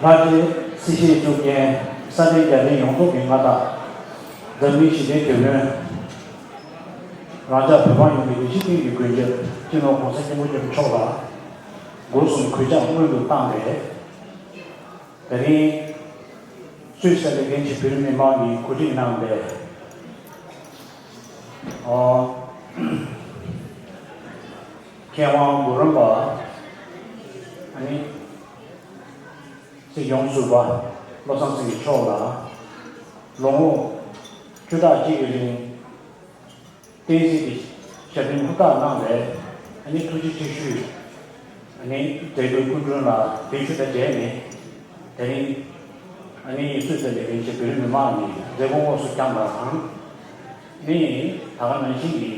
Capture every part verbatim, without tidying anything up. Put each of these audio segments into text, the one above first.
ལྷ་རྗེ་སྲིད་ཞིའི་གཙུག་རྒྱན་ས་སྟེང་རྒྱལ་ཕྲན་ཡོངས་རྫོགས་ཀྱི་མངའ་བདག་འཛམ་གླིང་ཞི་བདེའི་དེད་དཔོན། རང་ཅག་བོད་འབངས་ཡོངས་ཀྱི་བདེ་སྐྱིད་ཀུན་གྱི་མགོན་སྐྱབས་སྤྱི་ནོར་༸གོང་ས་༸སྐྱབས་མགོན་ཆེན་པོ་མཆོག་ལ་སྒོ་གསུམ་གུས་ཕྱག་སྔོན་དུ་བཏང་སྟེ། དེ་རིང་སུད་སི་ལ་ལེགས་ལྡན་གྱི་བོད་རིགས་མི་མང་གིས་གོ་སྒྲིག་གནང་བའི་ཨོ། མཁས་དབང་གུ་རུ་རིན་པོ་ཆེ། ཨ་ནི། སྲིད་སྐྱོང་ཟུར་པ་བློ་བཟང་སེང་གེ་མཆོག་ལ་ལོ་ངོ་བཅུ་ཕྲག་གཅིག་གི་རིང་བསྟན་སྲིད་ཀྱི་ཞབས་འདེགས་ཧུར་ཐག་གནང་བའི་ཨ་ནི་ཐུགས་རྗེ་ཆེ་ཞུའི་ཨ་ནི་མཛད་སྒོའི་སྐུ་མགྲོན་ལ་གདན་ཞུ་དང་འབྲེལ་ནས། དེ་རིང་ཨ་ནི་སུད་སི་ལ་ལེགས་ལྡན་གྱི་བོད་རིགས་མི་མང་གིས་མཛད་སྒོ་དངོས་སུ་བསྐྱངས་པ་དང་། ནི་ད་ག་ནང་བཞིན་གྱི་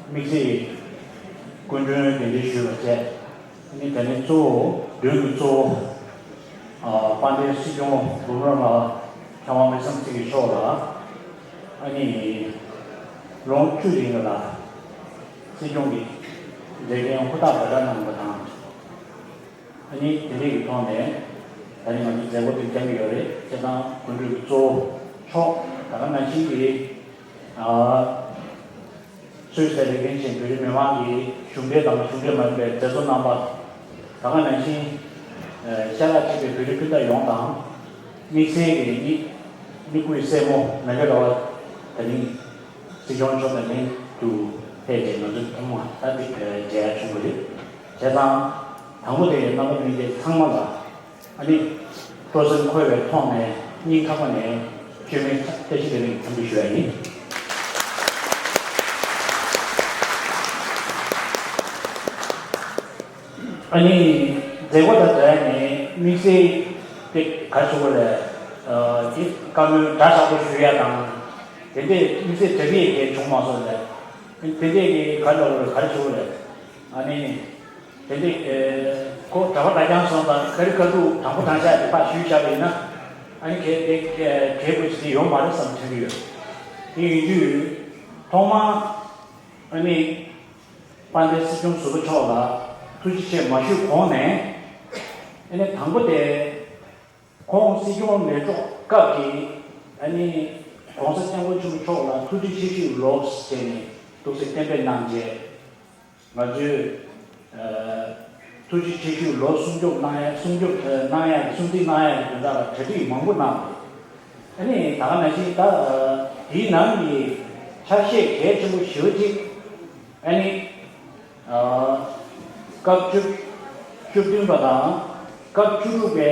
དམིགས་བསལ་སྐུ་མགྲོན་གདན་འདྲེན་ཞུས་པ་བཅས། ནི་དེ་ནས་གཙོ་བོ་མདུན་དུ་གཙོ་བོ་དཔལ་ལྡན་སྲིད་སྐྱོང་གོ་མི་ར་མ་མཁས་དབང་བློ་བཟང་སེང་གེ་མཆོག་ལ་ཨ་ནི་ལོ་ངོ་བཅུ་རིང་ལ་སྲིད་སྐྱོང་གི་ལས་འགན་ཧུར་ཐག་འབད་བརྩོན་གནང་བ་དང་། ཨ་ནི་དེ་འདྲའི་གི་ཐོག་ནས་ད་ནི་ང་ཚོ་མཛད་སྒོ་དེ་བསྐྱངས་ཀྱི་ཡོད་རེད། སྤྱིར་བཏང་སྐུ་མགྲོན་གྱི་གཙོ་བོ་མཆོག་ད་ག་ནང་བཞིན་གྱི་ཨ། སུད་སི་ལ་ལེགས་ལྡན་ཅན་བོད་རིགས་མི་མང་གི་གཞུང་འབྲེལ་དང་གཞུང་འབྲེལ་མ་ཡིན་པའི་མཛད་གཙོ་རྣམ་པ། ད་ག་ནང་བཞིན་ཤ་ཁྲག་གཅིག་པའི་བོད་རིགས་སྤུན་ཟླ་ཡོངས་དང་། དམིགས་བསལ་གྱི་ནི་མི་སྐུའི་སྲས་མོ་མེ་ལེ་ར་བ་དེ་རིང་སྲིད་སྐྱོང་མཆོག་དང་ལྷན་དུ་ཕེབས་ཏེ་ང་ཚོ་ཐོག་མ་ད་འདི་མཇལ་ཡ་བྱུང་བ་རེད། བྱས་ཙང་དང་པོ་དེ་རྣམ་པ་ལྷན་རྒྱས་ཚང་མ་ལ། ཨ་ནི། སྤྲོ་སེམས་འཁོལ་བའི་ཐོག་ནས་སྙིང་ཐག་པ་ནས་བཅོས་མིན་བཀྲ་ཤིས་བདེ་ལེགས་འཚམས་འདྲི་ཞུ་ཡ་ཡིན། ཨ་ནི། མཛད་སྒོ་དང་འབྲེལ་ནས་དམིགས་བསལ་དེ་ག་རེ་ཞུ་དགོས་རེད། ཨ། དེ་བཀའ་མོལ་འདྲ་ཆགས་པོ་ཞུ་ཡ་དང་། དེ་འདྲས་དམིགས་བསལ་དྲི་བ་ཡི་གེ་བྱུང་མ་སོང་རེད། དེ་འདྲས་ཀྱི་ག་རེ་ལབ་དགོས་རེད། ག་རེ་ཞུ་དགོས་རེད། ཨ་ནི། དེ་འདྲའི་ཁོ་གྲྭ་པ་གྲྭ་རྐྱང་སོང་ཙང་ཁ་རི་ཁ་ཐུག་དྲང་པོ་དྲང་བཞག་དེ་ཕར་ཞུས་བཞག་པ་ཡིན་ན། ཨ་ནི་གལ་ཏེ་གལ་དགོས་ཀྱི་དེ་ཡོད་མ་རེད་བསམ་དྲན་གྱི་ཡོད། དེ་ཡིན་དུས་ཐོག་མར་ཨ་ནི་དཔལ་ལྡན་སྲིད་སྐྱོང་ཟུར་པ་མཆོག་ལ་ཐུགས་རྗེ་ཆེ་མ་ཞུས་གོང་ནས། ཨ་ནི་དང་པོ་དེ་ཁོང་སྲིད་སྐྱོང་ལས་གྲོགས་སྐབས་ཀྱི་ཨ་ནི་༸གོང་ས་༸སྐྱབས་མགོན་ཆེན་པོ་མཆོག་ལ་ཐུགས་རྗེ་ཆེ་ཞུའི་ལོགས་བྱས་ནས་ཐུགས་སྲས་གཏན་འབེབས་གནང་རྗེས། ང་ཚོས་ཨ་ཐུགས་རྗེ་ཆེ་ཞུའི་ལོ་སྲུང་སྐྱོབ་གནང་ཡ་སྲུང་སྐྱོབ་ཨ་གནང་ཡ་གི་སྲུང་བརྩི་གནང་ཡ་གི་དོན་དག་ལ་གྲ་སྒྲིག་མང་པོ་གནང་འདུག་ཨ་ནི་ད་ག་ནང་བཞིན་ད་ཨ་དེའི་ནང་གི་ཆ་ཤས་གལ་ཆེན་པོ་ཞེ་པོ་ཅིག་ཨ་ནི་ཨ་སྐབས་བཅུ་བཅུ་བདུན་པ་དང་སྐབས་བཅུ་དྲུག་པའི་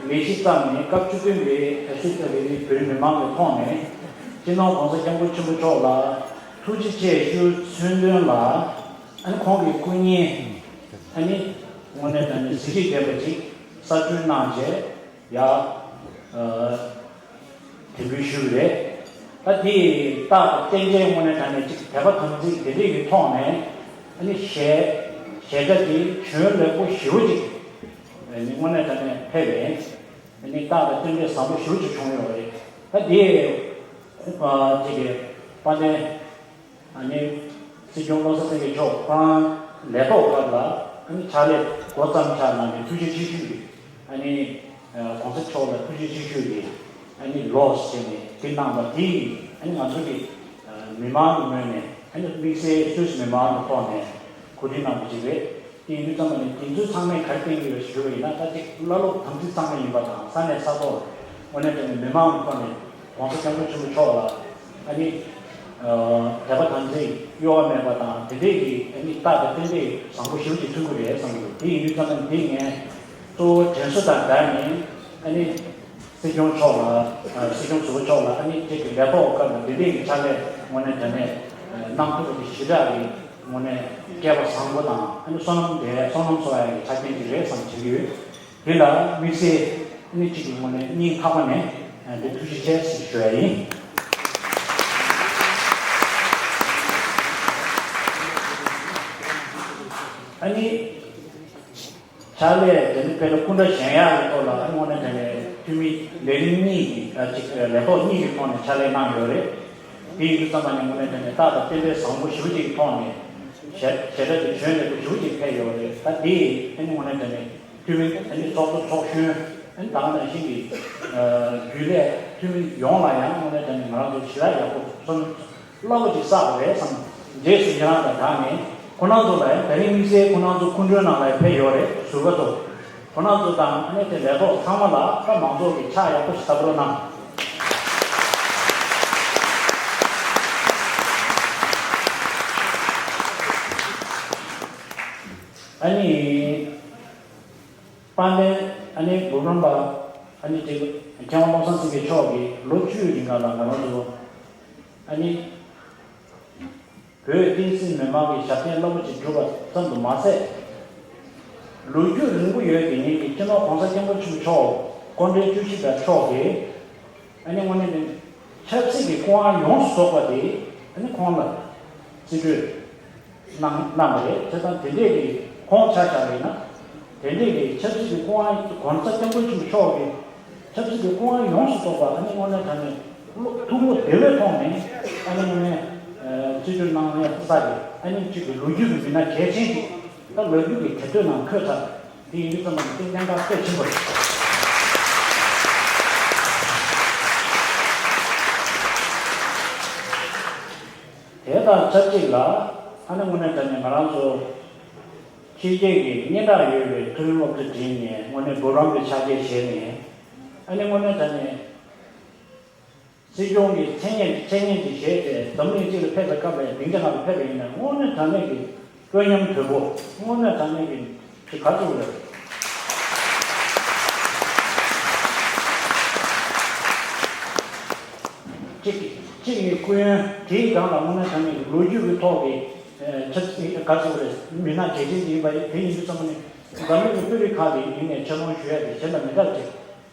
ལས་གཞི་བརྩམས་ནས་སྐབས་བཅུ་བདུན་པའི་སྲིད་བྱུས་ལས་རིང་བོད་རིགས་མི་མང་གི་ཐོག་ནས་སྤྱི་ནོར་༸གོང་ས་༸སྐྱབས་མགོན་ཆེན་པོ་མཆོག་ལ་ཐུགས་རྗེ་ཆེ་ཞུ་མཚོན་དོན་ལ། ཨ་ནི་ཁོང་གི་སྐུ་བརྙན་ཨ་ནི་དངོས་གནས་དྲང་གནས་གཟི་བརྗིད་ལྡན་པ་ཅིག་གསར་བསྐྲུན་གནང་རྗེས་ཡ། ཨ་དེ་འབུལ་ཞུས་པ་རེད། ད་དེ་རྟགས་དང་རྟེན་འབྲེལ་དངོས་གནས་དྲང་གནས་ཅིག་དད་པ་དམ་ཚིག་དེ་འདྲས་ཀྱི་ཐོག་ནས་ཨ་ནི་ཞལ་ཞལ་བྱ་དེ་བྱོན་ལེགས་པོ་ཞེ་པོ་ཅིག་ཨ་ནི་དངོས་གནས་དྲང་གནས་ཕེབས་པས་ཨ་ནི་རྟགས་དང་རྟེན་འབྲེལ་བཟང་པོ་ཞེ་པོ་ཅིག་བྱུང་ཡོད་རེད། ད་དེ་ཨ་ཅིག་གི་དཔལ་ལྡན། ཨ་ནི། སྲིད་སྐྱོང་བློ་བཟང་སེང་གེ་མཆོག་ཁོ་རང་ལས་ཐོག་སྐབས་ལ་ཨ་ནི་ཕྱག་ལས་འགོ་བརྩམས་ཕྱག་གནང་ནས་ཐུགས་རྗེ་ཆེ་ཞུ་གི་ཨ་ནི་༸གོང་ས་མཆོག་ལ་ཐུགས་རྗེ་ཆེ་ཞུ་གི་ཨ་ནི་ལོགས་བྱས་ནས་དེ་གནང་བ་དེ་ཨ་ནི་ང་ཚོ་གི་མི་མང་གི་ངོས་ནས་ཨ་ནི་དམིགས་བསལ་སུད་སི་མི་མང་གི་ཐོག་ནས་གོ་སྒྲིག་གནང་བ་ཅིག་རེད། དེ་ཡིན་དུས་ཙམ་པ་ནས་དེ་ཚོའི་ཚང་མས་ག་རེ་བསྟན་གྱི་ཡོད་ཞུ་བ་ཡིན་ན། ད་ཅིག་བླ་སློབ་དམ་ཚིག་གཙང་མ་ཡིན་པ་དང་ས་གནས་ས་ཐོག་དངོས་གནས་དྲང་གནས་མི་མང་གི་ཐོག་ནས་༸གོང་ས་༸སྐྱབས་མགོན་ཆེན་པོ་མཆོག་ལ་ཨ་ནི་དད་པ་དམ་ཚིག་གཡོ་བ་མེད་པ་དང་དེ་འདྲས་ཀྱི་ཨ་ནི་རྟགས་དང་རྟེན་འབྲེལ་བཟང་པོ་ཞེ་པོ་ཅིག་མཚོན་གྱི་རེད་བསམ་གྱི་འདུག་དེ་ཡིན་དུས་ཙམ་པ་ནས་དེ་ངས་གཙོ་བོ་དྲན་གསོ་དང་སྦྲགས་ནས་ཨ་ནི། སྲིད་སྐྱོང་མཆོག་ལ་ཨ་སྲིད་སྐྱོང་ཟུར་པ་མཆོག་ལ་ཨ་ནི་ཁྱེད་ཀྱི་ལས་ཐོག་སྐབས་ལ་འདི་འདྲས་ཀྱི་ཕྱག་ལས་དངོས་གནས་དྲང་གནས་གནང་ཐུབ་པ་དེ་ཞེ་དྲག་གི་དངོས་གནས་སྐལ་བ་བཟང་པོ་དང་ཨ་ནི་བསོད་ནམས་དེ་བསོད་ནམས་གསོག་ཡ་གི་ཆ་རྐྱེན་ཅིག་རེད་བསམ་བྱེད་ཀྱི་ཡོད། དེ་ལ་དམིགས་བསལ་ཨ་ནི་ཁྱེད་ཀྱི་དངོས་གནས་སྙིང་ཐག་པ་ནས་འདི་ཐུགས་རྗེ་ཆེ་ཞེས་ཞུ་ཡ་ཡིན། ཨ་ནི། ཕྱག་ལས་དེ་ནི་དཔེར་ན་སྐུ་འདྲ་བཞེངས་ཡག་གི་ཐོག་ལ་ཨ་ནི་དངོས་གནས་དྲང་གནས་འཐུས་མི་ལས་རིམ་གཉིས་ཀྱི་ཨ་ཅིག་ལས་ཐོག་གཉིས་ཀྱི་ཐོག་ནས་ཕྱག་ལས་གནང་ཡོད་རེད། དེ་ཡིན་དུས་ཙམ་པ་ནས་དངོས་གནས་དྲང་གནས་རྟགས་དང་རྟེན་འབྲེལ་བཟང་པོ་ཞེ་པོ་ཅིག་གི་ཐོག་ནས་ཞལ་ཞལ་གྲངས་ཀྱི་བྱོན་ལེགས་པོ་ཞེ་པོ་ཅིག་ཕེབས་ཡོད་རེད། ད་དེ་ཨ་ནི་དངོས་གནས་དྲང་གནས་ འཐུས་མི་ཨ་ནི་ཚོགས་གཙོ་ཚོགས་གཞོན་ཨ་ནི་ད་ག་ནང་བཞིན་གྱི་རྒྱུན་ལས་འཐུས་མི་ཡོངས་ལ་ཡང་དངོས་གནས་དྲང་གནས་ང་རང་ཚོ་ཞེ་དྲག་ཡག་པོ་བསམ་རླབས་པོ་ཅིག་བསགས་པ་རེད་བསམ། རྗེས་སུ་ཡི་རང་དང་སྦྲགས་ནས་ཁོང་རྣམ་ཚོ་ལ་ཡང་ད་རིང་དམིགས་བསལ་ཁོང་རྣམ་ཚོ་སྐུ་མགྲོན་ནང་ལ་ཡང་ཕེབས་ཡོད་རེད་ཟུར་པ་ཚོ། ཁོང་རྣམ་ཚོ་དང་ཨ་ནི་དེ་ལས་ཐོག་ཚང་མ་ལ་ད་མང་ཚོགས་ཀྱི་ཕྱག་ཡག་པོ་ཞིག་བཏབ་རོགས་གནང་། ཨ་ནི། དཔལ་ལྡན་ཨ་ནི་འབུམ་རམས་པ་ཨ་ནི་དེ་མཁས་དབང་བློ་བཟང་སེང་གེ་མཆོག་གིས་ལོ་བཅུའི་རིང་ག་ལ་ང་རང་ཚོ་ཨ་ནི་བོད་བསྟན་སྲིད་མི་མང་གི་ཞབས་བརྟན་རླབས་པོ་ཆེ་བསྒྲུབས་པ་ཙམ་དུ་མ་ཟད། ལོ་རྒྱུས་རིང་པོ་ཡོད་དེ་ཉིད་ཀྱི་སྤྱི་ནོར་༸གོང་ས་༸སྐྱབས་མགོན་ཆེན་པོ་མཆོག་སྐུ་ཕྲེང་བཅུ་བཞི་པ་མཆོག་གིས། ཨ་ནི་དངོས་གནས་ནི་ཆབ་སྲིད་ཀྱི་སྐུ་དབང་ཡོངས་སུ་རྫོགས་པ་དེ་ཨ་ནི་ཁོང་ལ་རྩིས་སྤྲོད་གནང་གནང་བ་རེད། བྱས་ཙང་དེ་འདྲས་ཀྱི་ཁོང་ཆ་བཞག་པ་ཡིན་ན་དེ་འདྲས་ཀྱི་ཆབ་སྲིད་ཀྱི་སྐུ་དབང་༸གོང་ས་༸སྐྱབས་མགོན་ཆེན་པོ་མཆོག་གི་ཆབ་སྲིད་ཀྱི་སྐུ་དབང་ཡོངས་སུ་རྫོགས་པ་ཨ་ནི་དངོས་གནས་དྲང་གནས་བློ་ཐུགས་བློ་བདེ་བའི་ཐོག་ནས་ཨ་ནི་དངོས་གནས་རྩིས་སྤྲོད་གནང་ཡག་ས་རེད། ཨ་ནི་གཅིག་གི་ལོ་རྒྱུས་ཀྱི་མི་སྣ་གལ་ཆེན་ཅིག་ད་ལོ་རྒྱུས་ཀྱི་དེབ་ཐེར་ནང་འཁོད་ཚར། དེ་ཡིན་དུས་ཙམ་པ་ནི་གནད་འགག་དཔེ་ཆེན་པོ་རེད། དེ་དང་ཆབས་ཅིག་ལ་ཨ་ནི་དངོས་གནས་དྲང་གནས་ང་རང་ཚོ་ཕྱི་རྒྱལ་གྱི་སྙན་གྲགས་ཡོད་པའི་མཐོ་རིམ་སློབ་གྲྭ་འགྲིམས་ནས་དངོས་གནས་འབུམ་རམས་པའི་ཕྱག་འཁྱེར་བཞེས་ནས་ཨ་ནི་དངོས་གནས་དྲང་གནས། སྲིད་སྐྱོང་གི་མཚན་སྙན་མཚན་སྙན་ཅིག་བཞེས་ཏེ་འཛམ་གླིང་སྤྱི་ལ་ཕེབས་པའི་སྐབས་ལ་སྡིངས་ཆ་ནང་ལ་ཕེབས་པ་ཡིན་ན་དངོས་གནས་དྲང་གནས་ཀྱི་དཔོན་ཉམས་དོད་པོ་དངོས་གནས་དྲང་གནས་ཀྱི་ཅིག་ག་ཚོད་རེད། གཅིག་གཅིག་ནི་སྐུ་ཡོན་དེའི་སྒང་ལ་དངོས་གནས་དྲང་གནས་ཀྱི་ལོ་རྒྱུས་ཀྱི་ཐོག་གི་ཆབ་སྲིད་ག་ཚོད་རེད། མི་སྣ་གལ་ཆེན་ཅིག་ཡིན་པ་དེ་ཡིན་དུས་ཙམ་པ་ནི་འཛམ་གླིང་གི་དཔོན་རིགས་ཁག་གིས་ཡིན་ནས་ཆེ་མཐོང་ཞུ་ཡ་དེ་གཞན་དང་མི་འདྲ་བ་ཅིག་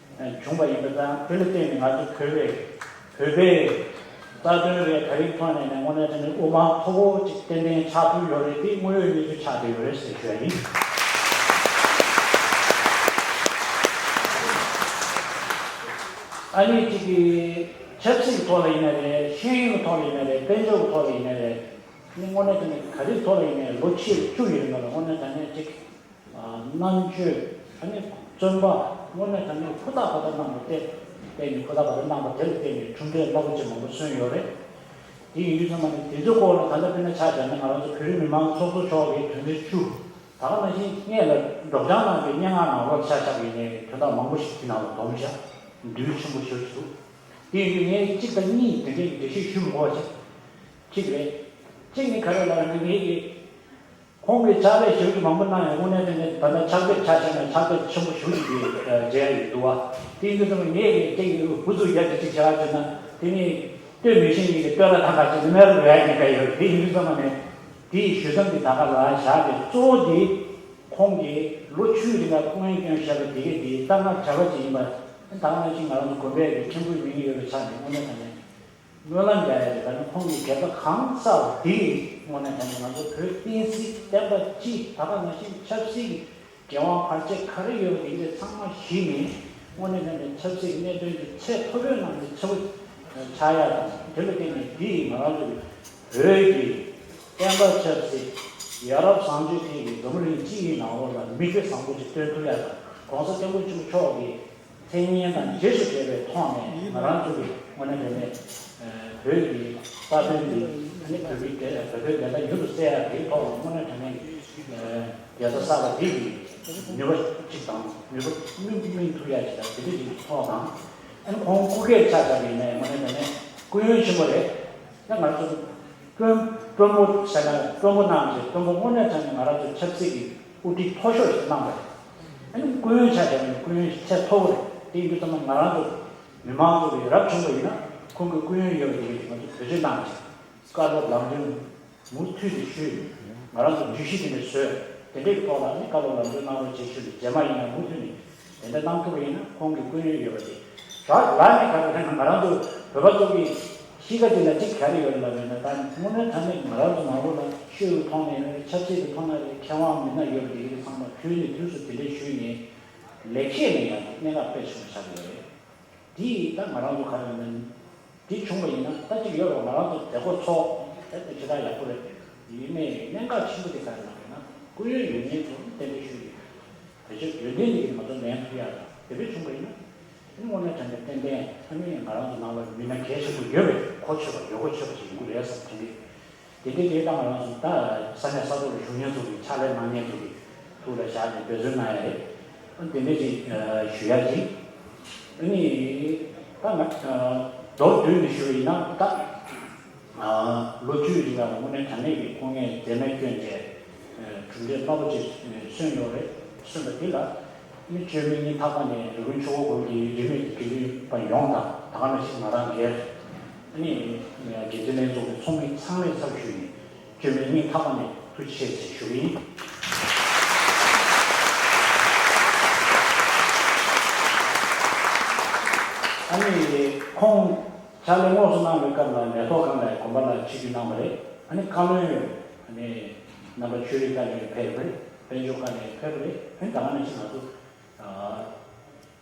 བྱུང་བ་ཡིན་པ་དང་། དེ་ལ་བརྟེན་ནས་ང་ཚོ་བོད་པའི་བོད་པའི་རྩ་དོན་རེད། ག་རེའི་ཐོག་ནས་ནས་དངོས་གནས་དྲང་གནས་དབུ་མ་མཐོ་པོ་ཅིག་ཏན་ཏན་ཆགས་ཐུབ་ཡོད་རེད། དེ་དངོས་ཡོད་གནས་ཚུལ་ཆགས་བསྡད་ཡོད་རེད་ཟེར་ཞུ་ཡ་ཡིན། ཨ་ནི་གཅིག་གི་ཆབ་སྲིད་ཀྱི་ཐོག་ལ་ཡིན་ན་རེད། ཤེས་ཡོན་གྱི་ཐོག་ལ་ཡིན་ན་རེད། དཔལ་འབྱོར་གྱི་ཐོག་ལ་ཡིན་ན་རེད། ཨ་ནི་དངོས་གནས་དྲང་གནས་ག་རེའི་ཐོག་ལ་ཡིན་ནའི་ལོ་ཕྱེད་བཅུ་ཡི་རིང་ལ་དངོས་གནས་དྲང་གནས་གཅིག་རྣམ་དཔྱོད་ཨ་ནི་བརྩོན་པ་དངོས་གནས་དྲང་གནས་ཧུར་ཐག་ཧུར་ཐག་གནང་བ་བརྟེན་བརྟེན་ནས་ཧུར་ཐག་ཧུར་ཐག་གནང་བ་དེ་ལ་བརྟེན་ནས་གྲུབ་འབྲས་རླབས་པོ་ཆེ་མང་པོ་སོན་ཡོད་རེད། དེ་ཡིན་དུས་ཚང་མ་ནི་དེ་ཚོའི་སྐོར་ལ་ད་ལྟ་དཔེར་ན་ཆ་བཞག་ན་ང་རང་ཚོ་བོད་རིགས་མི་མང་ཚོགས་གཙོ་མཆོག་གིས་དོན་ཚན་བཅུ་ད་ག་ནང་བཞིན་སྔས་ལ་སྒྲོག་སྦྱང་གནང་བའི་སྙན་ངག་ནང་ལོགས་ཆ་བཞག་པ་ཡིན་ནའི་དོན་དག་མང་པོ་ཞིག་དེ་ནང་ལ་སྡོམ་བཞག་འདུས་ཆེན་པོ་ཞེ་པོ་ཅིག་འདུག་དེ་ཡིན་དུས་ངས་གཅིག་དང་གཉིས་དེ་འདྲའི་འགྲེལ་བཤད་ཞུ་མི་དགོས་པ་ཅིག་གཅིག་རེད། གཅིག་ནི་ག་རེ་ལབ་ན་ངེད་ཀྱི་ཁོང་གིས་ཕྱག་ལས་ཞེ་པོ་ཅིག་མང་པོ་གནང་ཡང་དངོས་གནས་དྲང་གནས་ད་ལྟ་ཕྱག་དཔེ་ཆ་བཞག་ན་ཕྱག་དཔེ་ཆེན་པོ་ཞེ་པོ་ཅིག་གི་མཇལ་ཡ་ཡོད་འདུག་བ། དེ་ཡིན་དུས་ཙམ་པ་ངས་ཀྱི་སྐད་ཀྱི་འུ་ཚུགས་རྒྱབ་ཀྱི་ཅིག་བྱ་བ་བྱས་ན་དེ་ནི་སྟོད་མི་ཤེས་མཁན་གྱི་སྟོད་ལྭ་ཐང་ཁ་ཅིག་ནི་མེད་རུ་རེད་ཡ་གི་སྐད་ཡོད། དེ་ཡིན་དུས་ཙམ་པ་ནས་དེའི་ཞུ་མཚམས་ཀྱི་ད་ག་ལ་བཞག་སྟེ་གཙོ་བོ་དེ་ཁོང་གིས་ལོ་བཅུའི་རིང་ལ་སྐུ་ངལ་བསྐྱོན་བཞག་པའི་དེ་གས་དེ་ད་ང་བྱ་བ་ཅིག་ཡིན་པ་ད་ག་ནང་བཞིན་ང་རང་ཚོ་དགོན་པའི་གི་མཁན་པོའི་མིང་ཡོད་པའི་ཆ་ནས་དངོས་གནས་དྲང་གནས། སྨོན་ལམ་རྒྱག་ཡ་རེད། ད་ནི་ཁོང་གི་དགེ་རྩ་གང་བསགས་པ་དེ་ཡིས་དངོས་གནས་དྲང་གནས་ང་ཚོ་བོད་བསྟན་སྲིད་བསྟན་པ་སྤྱི་ད་ག་ནང་བཞིན་ཆབ་སྲིད་ཀྱི་འགན་དབང་བར་ཆད་ག་རེ་ཡོད་པ་དེ་འདྲ་ཚང་མ་གཞི་ནས་དངོས་གནས་དྲང་གནས་ཆབ་སྲིད་ཀྱི་གནད་དོན་དེ་ཚད་མཐོ་པོའི་ངང་ནས་ཚ་པོ་ཆགས་ཡ་དང་། དེ་ལ་བརྟེན་ནས་དེ་ཡིས་ང་རང་ཚོ་བོད་ཀྱི་བསྟན་པ་ཆབ་སྲིད་ཡ་རབས་བཟང་སྤྱོད་ཐད་ཀྱི་འཛམ་བུ་གླིང་སྤྱི་ཡི་ནང་ལོགས་ལ་མིག་དཔེ་བཟང་པོ་ཅིག་སྟོན་ཐུབ་ཡ་དང་། ༸གོང་ས་༸སྐྱབས་མགོན་ཆེན་པོ་མཆོག་གི་མཚན་སྙན་དང་རྗེས་སུ་འབྲེལ་བའི་ཐོག་ནས་ང་རང་ཚོ་གི་དངོས་གནས་དྲང་གནས་བོད་ཀྱི་རྩ་དོན་འདི་ཨ་ནི་བོད་པའི་བདེ་བོད་པའི་བདེན་མཐའ་མྱུར་དུ་གསལ་ཡག་དེའི་ཐོག་ལ་དངོས་གནས་དྲང་གནས་རྒྱལ་ས་གསར་པ་འདི་གི་ནུས་པ་གཅིག་དང་ནུས་པ་སྨིན་སྨིན་ཐུབ་ཡག་ཅིག་དང་དེ་འདྲ་ཅིག་ཐོག་དང་། ཨ་ནི་ཁོང་སྐུ་སྒེར་ཆ་བཞག་པ་ཡིན་ནའི་དངོས་གནས་དྲང་གནས་སྐུ་ཡོན་ཆེན་པོ་རེད། ད་ང་ཚོ་དཔོན་དཔོན་པོ་ཟེར་ན་དཔོན་པོ་གནང་རྗེས་དཔོན་པོ་དངོས་གནས་དྲང་གནས་ང་རང་ཚོ་ཆབ་སྲིད་ཀྱི་དབུ་ཁྲིད་མཐོ་ཤོས་ཤིག་གནང་བ་རེད། ཨ་ནི་སྐུ་ཡོན་ཆ་བཞག་ནས་སྐུ་ཡོན་ཚད་མཐོ་པོ་རེད། དེ་ཡིན་དུས་ཙམ་པ་ང་རང་ཚོ་མི་མང་ཚོ་གི་རབ་བྱུང་བ་ཡིན་ན་ཁོང་གི་སྐུ་ཡོན་ཡོད་པ་དེ་གིས་ང་ཚོ་བེད་སྤྱོད་གནང་རྗེས་བཀའ་སློབ་ལམ་སྟོན་མུ་མཐུད་དེ་ཞུས། ང་རང་ཚོ་བརྗོད་གཞི་དེ་འདྲ་བཟོས། དེ་འདྲའི་ཐོག་ལ་ནི་བཀའ་སློབ་ལམ་སྟོན་གནང་རོགས་ཞེས་ཞུས་ནས་རྗེས་མ་ཡིན་ན་མུ་མཐུད་ནས། དེ་འདྲ་གནང་ཐུབ་པ་ཡིན་ན་ཁོང་གི་སྐུ་ཡོན་ཡོད་པ་རེད། ར་ལ་ནི་ག་རེ་ཟེར་ན་ང་རང་ཚོ་བོད་པ་ཚོ་གི་གཤིས་ཀ་འདི་ལ་གཅིག་ག་རེ་ཡོད་ལབ་ཡོད་ན། ད་དངོས་གནས་དྲང་གནས་ང་རང་ཚོ་ནང་ལོགས་ལ་ཆོས་ཀྱི་ཐོག་ནས་རེད། ཆབ་སྲིད་ཀྱི་ཐོག་ནས་རེད། མཁས་དབང་མི་སྣ་ཡོད་པ་དེ་གི་ཚང་མ་དུས་ནས་དུས་སུ་དེ་འདྲ་ཞུས་ནས་ལེགས་བཤད་ནས་ཡང་གནད་འགག་དཔེ་ཆེན་པོ་ཆགས་ཡོད་རེད། དེ་ཡིས་ད་ང་རང་ཚོ་ག་རེ་ཡོད་ན་དེ་བྱུང་བ་ཡིན་ན་ད་གཅིག་ཡོད་རེད། ང་རང་ཚོ་དེ་གོ་ཚོགས་དེ་ཆེ་ད་ཡག་པོ་རེད། ཡིན་ནའི་གནད་འགག་ཆེན་པོ་དེ་ག་རེ་ལབ་ཡོད་ན་སྐུ་ཡོན་ཡོད་མེད་དེ་གཏན་འཁེལ་ཞུས་ཡོད། བེད་སྤྱོད་ཡོན་ཏན་དེ་གིས་ང་ཚོ་ལེན་ཐུབ་ཡག་དང་དེ་འདྲ་བྱུང་བ་ཡིན་ན། དངོས་གནས་དྲང་གནས་ཏན་ཏན་ཨ་ནི་ང་རང་ཚོ་ནང་ལ་མི་སྣ་གལ་ཆེན་པོ་ཡོད་པའི་གོ་ཆོད་པ་ཡོད་གོ་ཆོད་པ་ཞིག་ཡིན་དགོས་རེད་བསམ་དྲན་གྱི། དེ་འདྲའི་དེ་ད་ང་རང་ཚོ་ད་ས་གནས་ས་ཐོག་ལ་བཞུགས་མཁན་ཚོ་གི་ཕྱག་ལས་གནང་མཁན་ཚོ་གི་ཐུགས་ལ་བཞག་ནས་འབད་བརྩོན་གནང་ཡ་རེད། ཨ་དེ་འདྲ་ཅིག་ཞུ་ཡ་ཅིག་ཨ་ནི་ད་ང་མདོར་བསྡུས་ནས་ཞུ་བ་ཡིན་ན་ད། ལོ་བཅུའི་རིང་ལ་དངོས་གནས་དྲང་གནས་ཀྱི་སྐུ་ངལ་འཛེམས་མེད་བསྐྱོན་བྱས། གྲུབ་འབྲས་རྣོ་པོ་ཅིག་སོན་ཡོད་རེད། སོན་པ་འདི་ལ་ནི་བཅོས་མིན་སྙིང་ཐག་པ་ནས་རི་ཀོན་ཆོས་འཁོར་དགོན་གྱི་རིས་མེད་ཀྱི་དགེ་འདུན་པ་ཡོངས་དང་ད་ག་ནང་བཞིན་ང་རང་སྒེར་ནི་དགེ་ལྡན་ལྷན་ཚོགས་ཀྱི་ཚོགས་མི་ཚང་མའི་ཚབ་ཞུས་ནས་བཅོས་མིན་སྙིང་ཐག་པ་ནས་ཐུགས་རྗེ་ཆེ་ཞེས་ཞུ་གི་ཡིན། ཨ་ནི་ཁོང་ཕྱག་ལས་དངོས་སུ་གནང་བའི་སྐབས་ལ་ལས་ཐོག་ཁང་ལ་དགོན་པ་ལ་ཆིབས་བསྒྱུར་གནང་བ་རེད། ཨ་ནི་བཀའ་བློན་ཨ་ནི་རྣམ་པ་ཆོས་རིག་བཀའ་བློན་ཕེབས་པ་རེད། དཔལ་འབྱོར་བཀའ་བློན་ཕེབས་པ་རེད། ཨ་ནི་ད་ག་ནང་བཞིན་ང་ཚོ་ཨ་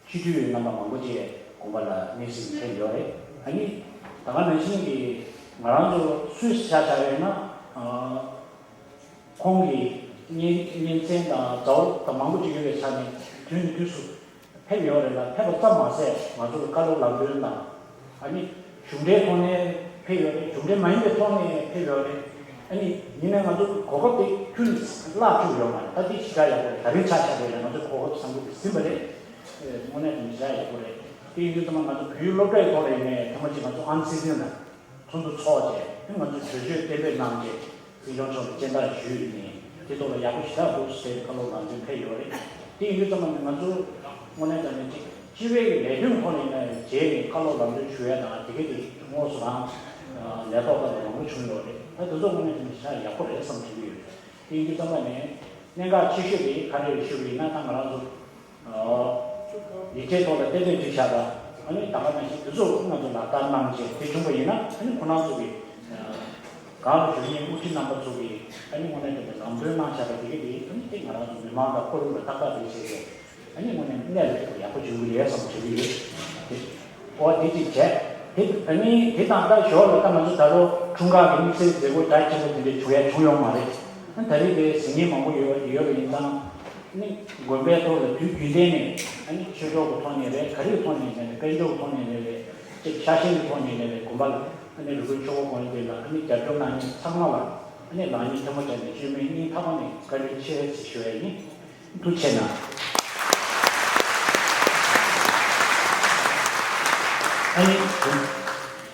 སྤྱི་འཐུས་རྣམ་པ་མང་པོ་ཅིག་དགོན་པ་ལ་གནས་གཟིམ་ཕེབས་ཡོད་རེད། ཨ་ནི་ད་ག་ནང་བཞིན་གྱི་ང་རང་ཚོ་སུས་ཆ་བཞག་ཡོད་ན་ཨ་ཁོང་གི་གཉེན་གཉེན་ཚན་དང་མཛའ་བོ་དང་མང་པོ་ཅིག་ཡོད་པའི་ཆ་ནས་དུས་ནས་དུས་སུ་ཕེབས་ཡོད་རེད་ལ། ཕེབས་པ་ཙམ་མ་ཟད་ང་ཚོ་ལ་བཀའ་སློབ་ལམ་སྟོན་དང་། ཨ་ནི་གཞུང་འབྲེལ་ཐོག་ནས་ཕེབས་ཡོད་རེད། གཞུང་འབྲེལ་མ་ཡིན་པའི་ཐོག་ནས་ཕེབས་ཡོད་རེད། ཨ་ནི་ཡིན་ནའི་ང་ཚོ་གོ་སྐབས་དེ་ཁྱོན་ནས་བརླག་བཅུག་ཡོད་མ་རེད། ད་དེ་ཞེ་དྲག་ཡག་པོ་རེད། ད་རིང་ཆ་བཞག་པ་ཡིན་ན་ང་ཚོ་གོ་སྐབས་བཟང་པོ་དེ་ཟིན་པ་རེད། དངོས་གནས་དེ་ཞེ་དྲག་ཡག་པོ་རེད། དེ་ཡིན་དུས་ཙམ་པ་ང་ཚོ་བོད་ཡིག་སློབ་གྲྭའི་ཐོག་ལ་ཡིན་ནའི་ཐེངས་མ་གཅིག་ང་ཚོ་ཨན་སི་ཏན་དང་། ཚོགས་འདུ་ཚོགས་བྱས་ང་ཚོས་གྲོས་ཆོད་གཏན་འབེབས་གནང་རྗེས་སྲིད་སྐྱོང་མཆོག་ལ་མཚན་རྟགས་ཞུས་ནས་དེ་ཐོག་ལ་ཡག་པོ་ཞེ་དྲག་འདུག་ཟེར་བཀའ་སློབ་ལམ་སྟོན་ཕེབས་ཡོད་རེད། དེ་ཡིན་དུས་ཙམ་པ་ང་ཚོ་དངོས་གནས་དྲང་གནས་ཅིག་སྤྱི་པའི་ལས་དོན་ཐོག་ནས་ཡིན་ན་རྗེས་ནས་བཀའ་སློབ་ལམ་སྟོན་ཞུ་ཡ་དང་དེ་ག་དེ་དངོས་སུ་རང་ལས་ཐོག་ལ་མང་པོ་བྱུང་ཡོད་རེད། ད་དེ་ཚོ་དངོས་གནས་དྲང་གནས་ཞེ་དྲག་ཡག་པོ་རེད་བསམ་དྲན་གྱི་ཡོད། དེ་ཡིན་དུས་ཙམ་པ་ནས་གནད་འགག་ཆེ་ཤོས་དེ་ག་རེ་རེད་ཞུ་བ་ཡིན་ན་ད་ང་རང་ཚོ། ཡིག་ཆའི་ཐོག་ལ་གཏན་གཏན་བྲིས་བཞག་པ། ཨ་ནི་ད་ག་ནང་བཞིན་དེ་ཚོ་ང་ཚོ་ལག་བསྟར་གནང་བྱས་དེ་བྱུང་བ་ཡིན་ན་ཨ་ནི་ཁོ་རང་ཚོ་གི་གང་ལ་བཞུགས་མཁན་དབུ་ཁྲིད་རྣམ་པ་ཚོ་གི་ཨ་ནི་དངོས་གནས་དྲང་གནས་ལམ་སྟོན་གནང་བཞག་པ་དེ་ག་དེ་ཨ་ནི་དེ་ང་རང་ཚོ་མི་མང་དང་ཁོར་ཡུག་ལ་ཏག་ཏག་རེད་བྱས་ཏེ་ཨ་ནི་དངོས་གནས་གནད་ལ་འཁེལ་བ་ཡག་པོ་བྱུང་གི་རེད་བསམ་དྲན་གྱི་ཡོད། འོ་དེ་གཅིག་བྱས། དེ་ཨ་ནི་དེ་དང་ད་ཞོར་ལ་ད་ང་ཚོ་ད་ལོ་འཁྲུངས་སྐར་གྱི་དམིགས་བསལ་མཛད་སྒོ་རྒྱ་ཆེན་པོ་དེ་འདྲ་བྱུང་ཡ་བྱུང་ཡོད་མ་རེད། ཨ་ད་རེས་དེ་ཟིན་མཁན་མང་པོ་ཡོད་ཡོད་པ་ཡིན་ཙང་། ནི་དགོན་པའི་ཐོག་ལ་དུས་རྒྱུན་ལྡན་ནས་ཨ་ནི་ཆོས་གྲོགས་ཀྱི་ཐོག་ནས་རེད། ག་རེའི་ཐོག་ནས་རེད། དཔལ་འབྱོར་གྱི་ཐོག་ནས་རེད། ཅིག་ཤ་ཞེན་གྱི་ཐོག་ནས་རེད། དགོན་པ་ལ་ཨ་ནི་རི་ཀོན་ཆོས་འཁོར་དགོན་དེ་ལ་ཨ་ནི་རྒྱབ་སྐྱོར་གནང་མཁན་ཚང་མ་ལ་ཨ་ནི་ལག་གཉིས་ཐལ་མོ་སྦྱར་ནས་བཅོས་མིན་སྙིང་ཐག་པ་ནས་བཀའ་དྲིན་ཆེ་ཞེས་ཞུ་ཡ་ཡིན། ཐུགས་རྗེ་གནང་། ཨ་ནི་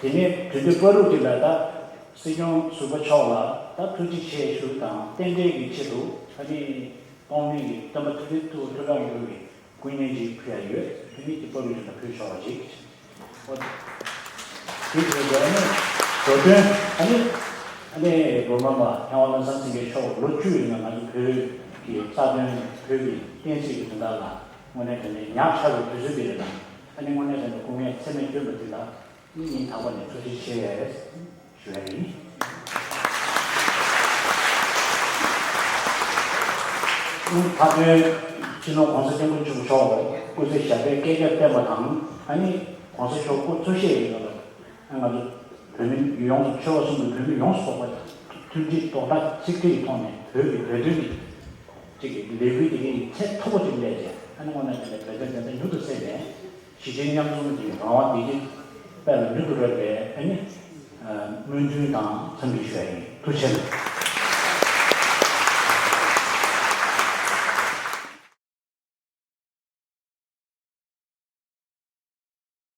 དེ་ནས་དུས་འདི་བར་དུ་དེ་ལ་ད་སྲིད་སྐྱོང་ཟུར་པ་མཆོག་ལ་ད་ཐུགས་རྗེ་ཆེ་ཞུ་དང་རྟེན་འབྲེལ་གྱི་ཆེད་དུ་ཨ་ནི། གཏོང་མི་ཡི་སྟོན་པ་ཐུགས་རྗེ་ཐུགས་ཐུགས་ཀྱང་ཡོད་པའི་སྐུ་བརྙན་ཅིག་ཕུལ་ཡ་ཡོད། དེ་ནི་དེ་པར་རིས་ལ་ཕུལ་ཆོག་པ་ཅིག་འོ། དེ་ཚོའི་སྒོ་ནས་འགྲོ་དོན་ཨ་ནི་ཨ་ནི་སྒྲོལ་མ་མ་ཐེག་དབང་བློ་བཟང་སེང་གེ་མཆོག་ལོ་བཅུ་ཡི་རིང་ལ་ང་ཚོ་བོད་ཀྱི་རྩ་དོན་བོད་ཀྱི་བསྟན་སྲིད་ཀྱི་དོན་དག་ལ་དངོས་གནས་དྲང་གནས་ཉག་ཕྲ་བའི་དུས་ཚོད་དེ་རེད་ལ། ཨ་ནི་དངོས་གནས་དྲང་གནས་སྐུ་ངལ་ཚད་མེད་བསྐྱོན་པ་དེ་ལ་སྙིང་ཐག་པ་ནས་ཐུགས་རྗེ་ཆེ། ཞུ་ཡ་ཡིན། ད་ལྟའི་སྤྱི་ནོར་༸གོང་ས་༸སྐྱབས་མགོན་ཆེན་པོ་མཆོག་སྐུ་ཚེ་ཞབས་པད་བསྐལ་བརྒྱར་བརྟན་པ་དང་། ཨ་ནི་༸གོང་ས་མཆོག་སྐུ་འཚོ་གཞེས་ཡིན་ལ། ང་ཚོ་བོད་མི་ཡོངས་སུ་ཆོལ་ཁ་གསུམ་གྱི་བོད་མི་ཡོངས་སུ་རྫོགས་པ་དང་མཐུན་སྒྲིལ་རྡོག་རྩ་གཅིག་སྒྲིལ་གྱི་ཐོག་ནས་བོད་ཀྱི་བོད་དོན་གྱི་ཅིག་གི་ལས་འགུལ་དེ་གའི་ཚད་མཐོ་པོ་ཅིག་སླེབས་རྗེས་ཨ་ནི་དངོས་གནས་དྲང་གནས་བོད་དོན་བདེན་མཐའ་མྱུར་དུ་གསལ་ནས། གཞིས་བྱེས་མཉམ་འཛོམས་ཀྱི་རང་དབང་བདེ་སྐྱིད་དཔལ་ལ་མྱུར་དུ་རོལ་བའི་ཨ་ནི་སྨོན་འདུན་དང་འཚམས་འདྲི་ཞུ་ཡ་ཡིན། ཐུགས་རྗེ་ཆེ།